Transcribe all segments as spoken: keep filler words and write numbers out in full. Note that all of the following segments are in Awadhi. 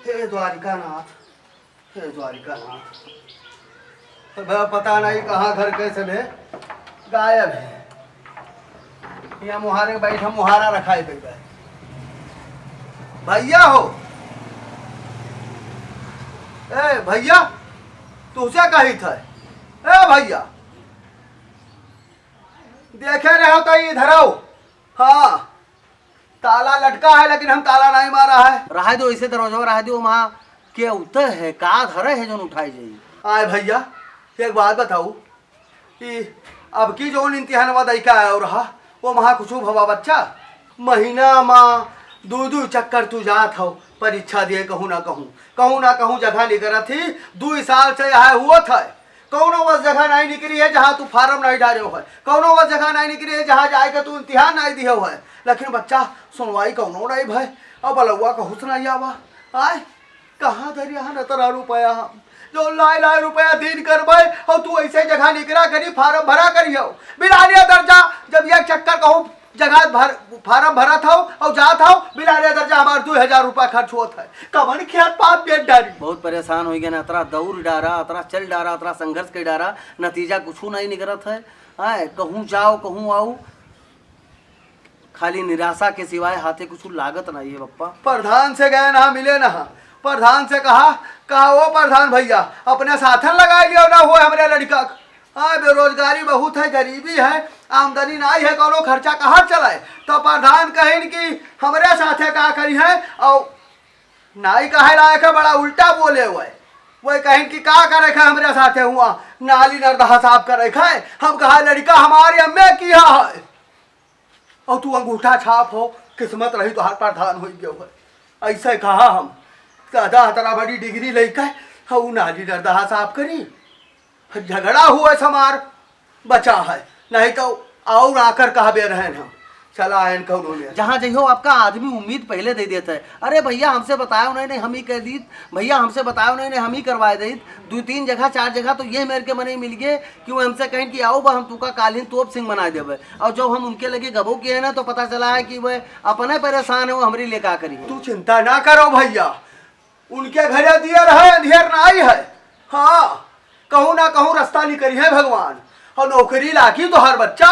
हे द्वारिकानाथ, हे द्वारिकानाथ, अब पता नहीं कहाँ घर कैसे भे गायब है। यहाँ मुहारे बैठा, मुहारा रखाए बैठा है। भैया हो, ए भैया, तुझसे कही था, ए भैया, देखे रहो तो इधर आओ। हाँ, ताला लटका है, लेकिन हम ताला नहीं मारा है। रहा दो, ऐसे दरवाजा रहा दो, वहाँ के उतर है, का धरे है जोन उठाई जाई। आए भैया, एक बात बताऊ कि अब की जोन इम्तिहानवा दई का आयो रहा, वो वहाँ कुछ भवा बच्चा? महीना मा दू दू चक्कर तू जात हो परीक्षा दिए, कहूँ ना कहूँ, कहूँ ना कहूँ जगह निकरत ही। दू साल से यह हुआ था, कौनो बस जगह नहीं निकरी है जहाँ तू फार्म नहीं डारे हो है, कौनो बस जगह नहीं निकरी है जहाँ जाए के तू इम्तिहान नहीं दिए हो है। लेकिन बच्चा, सुनवाई कौनो नहीं भय, अब बलौआ कहूँ से नहीं आवा। आए, कहाँ धरी यहाँ नतरा रुपया हम, जो लाए लाए रुपया दीन करबे, और तू ऐसे जगह निकरा करी, फार्म भरा करी हो। बिलानिया दर्जा, जब एक चक्कर कहूँ जगह भर, फार्म भरत हो और जात हो, बिलानिया दर्जा हमार दू हजार रुपया खर्च होत है। कवन खेत पाप बेच डारी। बहुत परेशान हो गया ना, अतरा दौड़ डारा, अतरा चल डारा, अतरा संघर्ष के डारा, नतीजा कुछ नहीं निकरत है। आए, कहूँ जाओ, कहूँ आओ, खाली निराशा के सिवाय हाथे कुछ लागत नहीं है बप्पा। प्रधान से गए ना, मिले ना, प्रधान से कहा, कहा, "ओ प्रधान भैया, अपने साथन लगा लियो ना हो हमरे लड़का के। हाँ, बेरोजगारी बहुत है, गरीबी है, आमदनी नहीं है, कौनो खर्चा कहाँ चलाए?" तो प्रधान कहिन कि हमरे साथे का करी है, और नाई कहे लायक है, बड़ा उल्टा बोले हुए। वही कहिन कि का करे है हमरे साथे हुआ, नाली नर्दहा साफ करे है। हम कहा, "लड़का हमारे एम ए किया है।" और तू अंगूठा छाप हो, किस्मत रही तोहार प्रधान होइ गयो है। ऐसे कहा हम, दादा, इतना बड़ी डिग्री लेके, हाँ, उ नाली नर्दहा साफ करी। झगड़ा हुआ समार बचा है, नहीं तो और आकर कहबे रहेन हम। चला आयन कौनो में। जहाँ जइहो आपका आदमी उम्मीद पहले दे देता है, "अरे भैया, हमसे बतायो नहीं, नहीं, हम ही कह दीत, भैया, हमसे बतायो नहीं, नहीं, हम ही करवाए दीत।" दो तीन जगह, चार जगह तो ये मेर के मनई मिल गए कि वो हमसे कहें कि "आओ बा, हम तुका काल्हिन तोप सिंह बनाए देबे।" और जब हम उनके लगे गबो किए ना, तो पता चला है कि वह अपने परेशान है, वो हमरी ले का करी। तू चिंता ना करो भैया, उनके घरे दिए रहे, अंधेर ना आई है। हाँ, कहूँ ना कहूँ रास्ता निकरी है भगवान। और नौकरी लागी तोहार बच्चा,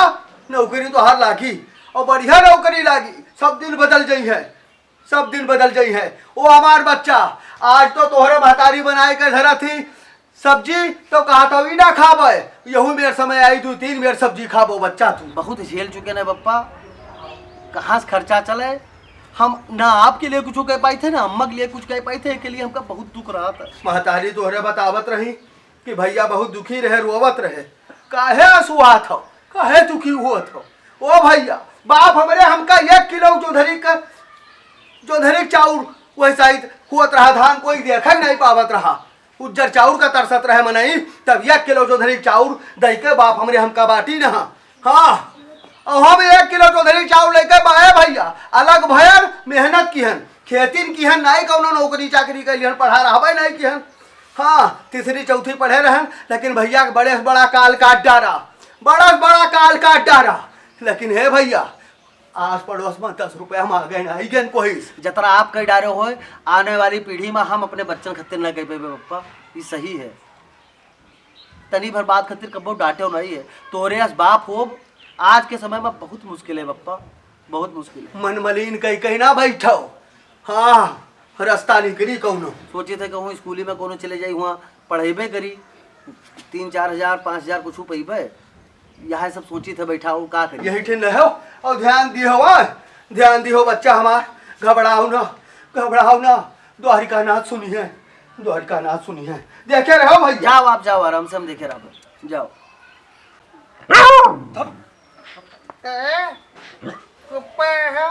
नौकरी तोहार लागी, और बढ़िया नौकरी लागी। सब दिन बदल जाई है, सब दिन बदल जाई है। ओ हमार बच्चा, आज तो तोहरे महतारी बनाए के धरत ही सब्जी, तो कहा तो ई ना खाबे, यहू मेर समय आई, दू तीन मेर सब्जी खाबो बच्चा तू। बहुत झेल चुके ना बप्पा, कहाँ से खर्चा चले? हम ना आपके लिए कुछ कह पाई थे, ना अम्मा के लिए कुछ कह पाई थे, के लिए हमका बहुत दुख रहा था। महतारी तोहरे बतावत रही कि भैया बहुत दुखी रहे, रोवत रहे। काहे असुआत हो, काहे दुखी होत हो? ओ भैया, बाप हमरे हमका एक किलो जोधरी का, जोधरी चाउर वही साइत होत रहा, धान कोई देखे नहीं पावत रहा। उज्जर चाउर का तरसत रहे मनई, तब एक किलो जोधरी चाउर दई के बाप हमरे हमका बाटी न। हाँ, और हम एक किलो जोधरी चाउर लेके बाए भैया, अलग भयन मेहनत किहन, खेतिन किहन, नाई कौनो नौकरी चाकरी कैलिहन, पढ़ा रहबे नहीं किहन। हाँ, तीसरी चौथी पढ़े रहन, लेकिन भैया के बड़े से बड़ा काल काट डारा, बड़ा से बड़ा काल काट डारा। लेकिन हे भैया, आस पड़ोस में दस रुपया मांगे ना, आई गेन कोई। जतरा आप कह डारे हो, आने वाली पीढ़ी में हम अपने बच्चन खातिर ना कह पेबे पप्पा, ई सही है। तनी भर बात खातिर कबो डांटो नहीं है। तोरे अस बाप हो, आज के समय में बहुत मुश्किल है पप्पा, बहुत मुश्किल है। मन मलिन कही कही ना बैठो। हाँ, रास्ता निकरी कौनो। सोचे थे कहूँ स्कूली में कौनो चले जाई, हुआँ पढ़ेबे करी, तीन चार हजार, पाँच हजार कुछ पइबे। यह सब सोची थे बैठा हो, का करी? यही ठिन रहो और ध्यान दिहो, आ, ध्यान दिहो बच्चा हमार, घबराओ ना, घबराओ ना, द्वारिका नाथ सुनी है, द्वारिका नाथ सुनी है, देखे रहो भैया। जाओ आप, जाओ, आराम से हम देखे रहो, जाओ। ए, चुप्पे रहो।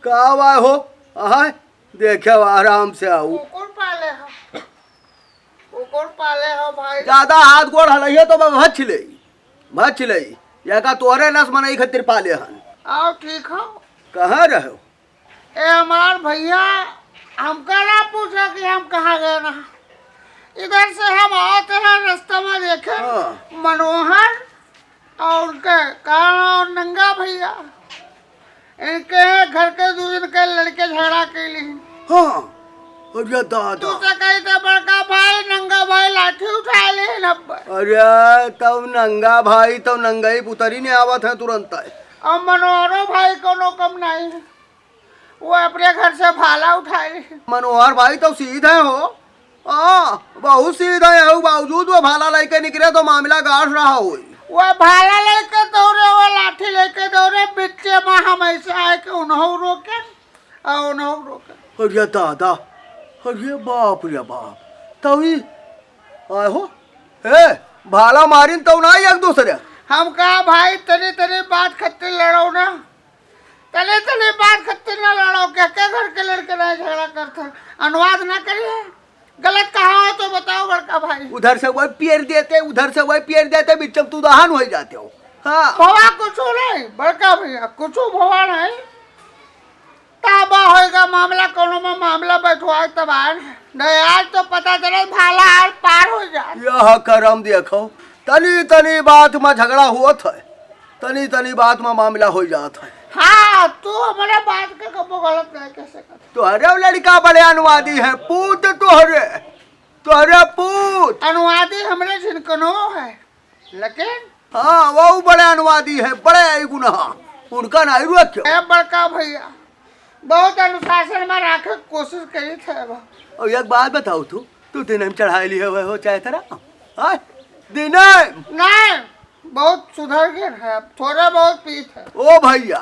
का हुआ हो? आहाय, देखे आराम से आओ। कुकुर पाले हो, कुकुर पाले हो भाई। ज्यादा हाथ गोड़ हलाइए तो मैं भच ले, भच ले। या का तोहरे नस मनई खातिर पाले हन। आओ, ठीक हो? कहाँ रहो? ए हमार भैया, हमका ना पूछा कि हम कहाँ गए ना। इधर से हम आते हैं, रास्ता में देखे हाँ। मनोहर और उनके का नाम, नंगा भैया, इनके घर के दू जन के लड़के झगड़ा कैली। हाँ, अरे दादा। तू से कही तो बड़का भाई, नंगा भाई लाठी उठा ले न। अरे तब नंगा भाई, तब नंगा ही पुतरी ने आवत है तुरंत है। अब मनोहरो भाई कोनो कम नहीं है, वो अपने घर से भाला उठाए। मनोहर भाई तो सीधा हो, हाँ, बहुत सीधा है, वो बावजूद वो भाला लेके निकले तो मामला गाढ़ रहा होई। वो भाला लेके दौड़े, वो लाठी लेके दौड़े, बिच्चे में हम ऐसे आए कि उन्हों रोके, आ उन्हों रोके। अरे दादा, अरे बाप रे बाप, तभी आए हो, ए, भाला मारिन तो ना एक दूसरे। हम कहा भाई, तनी तनी बात खातिर लड़ो ना, तनी तनी बात खातिर ना लड़ो, के, के घर के लड़के ना झगड़ा करते, अनुवाद ना करिए। गलत कहा हो तो बताओ बड़का भाई। उधर से वही पेर देते, उधर से वही पेर देते, बिच्चम तू दहन हो जाते हो। हाँ। भवा कुछ नहीं बड़का भैया, कुछ भवा नहीं। ताबा होएगा मामला, कोनो में मामला बैठवाए तब आए। नहीं, आज तो पता चले भाला आर पार हो जाए। यह करम देखो, तनी तनी बात में झगड़ा होत है, तनी तनी बात में मामला हो जात है। हाँ, तू हमारे बात के कबो गलत नहीं कह सकत। तोहरे लड़का बड़े अनुवादी है, पूत तोहरे, तोहरे पूत। अनुवादी हमरे झिनकनो है, लेकिन हाँ, वो बड़े अनुवादी है, बड़े आई गुनहा, उनका नहीं रोक क्यों? ए बड़का भैया, बहुत अनुशासन में रखे के कोशिश करी थे बा। और एक बात बताओ तू, तू दिन में चढ़ाई लिए हुए हो चाहे तेरा, हाँ? दिन में? नहीं, बहुत सुधर गए हैं, अब थोड़ा बहुत पीत है। ओ भैया,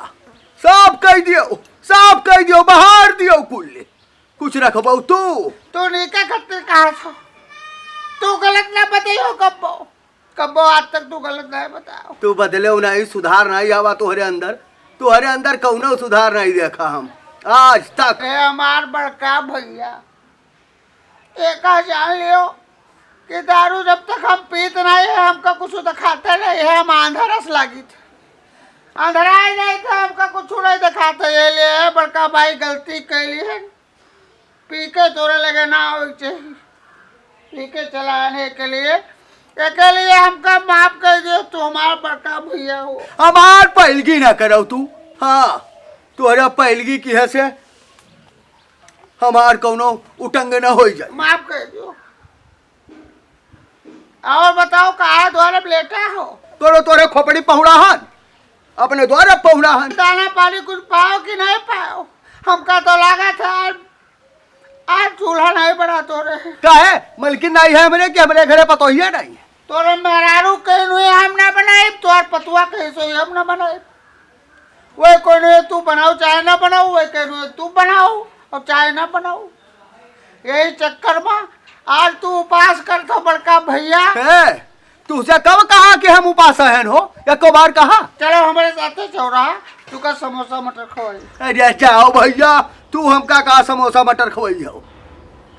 साफ कह दियो, साफ कह दियो, बाहर दियो कुल। कुछ रखबो तू? तू नीके खातिर कहा था, तू गलत ना बताइयो कब्बो, कब्बो आज तक तू गलत नहीं बताओ। तू बदले नहीं, सुधार नहीं आवा तोहरे अंदर, तोहरे अंदर कौनो सुधार नहीं देखा हम आज तक। ए हमार बड़का भैया, एका जान लियो कि दारू जब तक हम पीत नहीं है, हमका कुछ दिखाते नहीं है, हम आंधरस लागी थे। अंधराई नहीं थे, हमका कुछ नहीं दिखाते। ये लिए बड़का भाई गलती कैली है, पी के तोरे लगे ना आवे के चाहिए, पी के चलाने के लिए, एके लिए हमका माफ कर दियो, तू हमार बड़का भैया हो। हमार पैलगी ना करो तू, हाँ, तोहरा पैलगी की है से हमार कौनो उटंग न होई जाए। माफ कर दियो। और बताओ, काहे द्वारे लेटा हो? तोरे, तोरे खोपड़ी पहुड़ाहन, अपने द्वारे पहुड़ाहन। दाना पानी कुछ पाओ कि नहीं पाओ? हमका तो लागत है आज, आज चूल्हा नहीं बड़ा तोरे। काहे? मलकिन नहीं है हमरे कि हमरे घरे पतोहिया नहीं है? तोरे मेहरारू कहिन हुए हम ना बनाइब, तोर पतुआ कहिस हुए हम ना बनाइब। वही कहिन हुए तू बनाओ चाहे ना बनाओ, वही कहिन हुए तू बनाओ और चाहे ना बनाओ। यही चक्कर में आज तू उपास करत हो बड़का भैया। ए, तुझसे कब कहा कि हम उपास हन हो? एको बार कहा? चलो हमारे साथे चौराहा, तुका समोसा मटर खवाई। अरे जाओ भैया, तू हमका का समोसा मटर खवाई हो?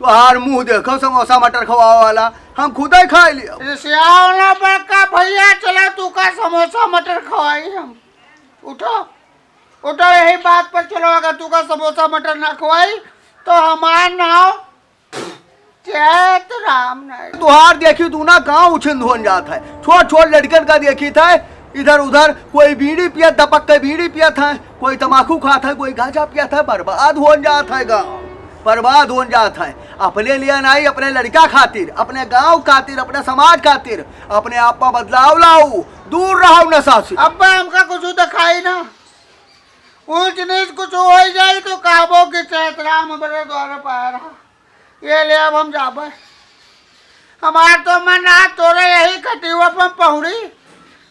तुहार मुंह देखो समोसा मटर खवावे वाला, हम खुदे खाई लियो। रिसियाओ ना बड़का भैया, चलो तुका समोसा मटर खवाई हम। उठो, उठो, यही बात पर चलो, अगर तुका समोसा मटर ना खवाई तो हमार नाव चैत राम नहीं। तुहार देखी तू ना गाँव उछिंद होन जात है, छोट छोट लड़कन का देखी था इधर उधर, कोई बीड़ी पियत, दपक के बीड़ी पियत है, कोई तमाकू खात है, कोई गांजा पियत है, बर्बाद होन जात है गाँव, बर्बाद होन जात है। अपने लिए नहीं, अपने लड़का खातिर, अपने गाँव खातिर, अपने समाज खातिर, अपने आप में बदलाव लाओ, दूर रहो नशा से। अब हमका कुछ दिखाई ना, ऊंच नीच कुछ हो जाई तो कहबो कि चैत राम हमरे द्वारे पाया रहा। ये ले अब हम जाबे। हमार तो मन रहा तोरे यही खटिया पर पहुड़ी,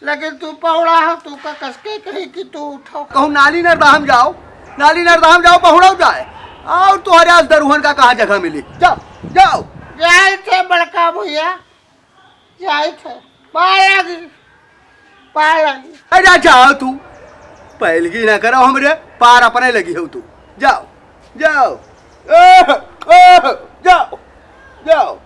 लेकिन तू पहुड़ा हो, तू का कसके कही कि तू उठो। कहूँ नाली नरदाहम जाओ, नाली नरदाहम जाओ, पहुड़ो जाए। और तोहरे आज दरुहन का कहाँ जगह मिली? जाओ, जाओ। जाए थे बड़का भैया, जाए थे। पाया गी, पाया गी। अरे जाओ तू, पैलगी ना करो हमरे, पार अपने लगी हो तू। जाओ, जाओ, ओह, ओह, जाओ, जाओ।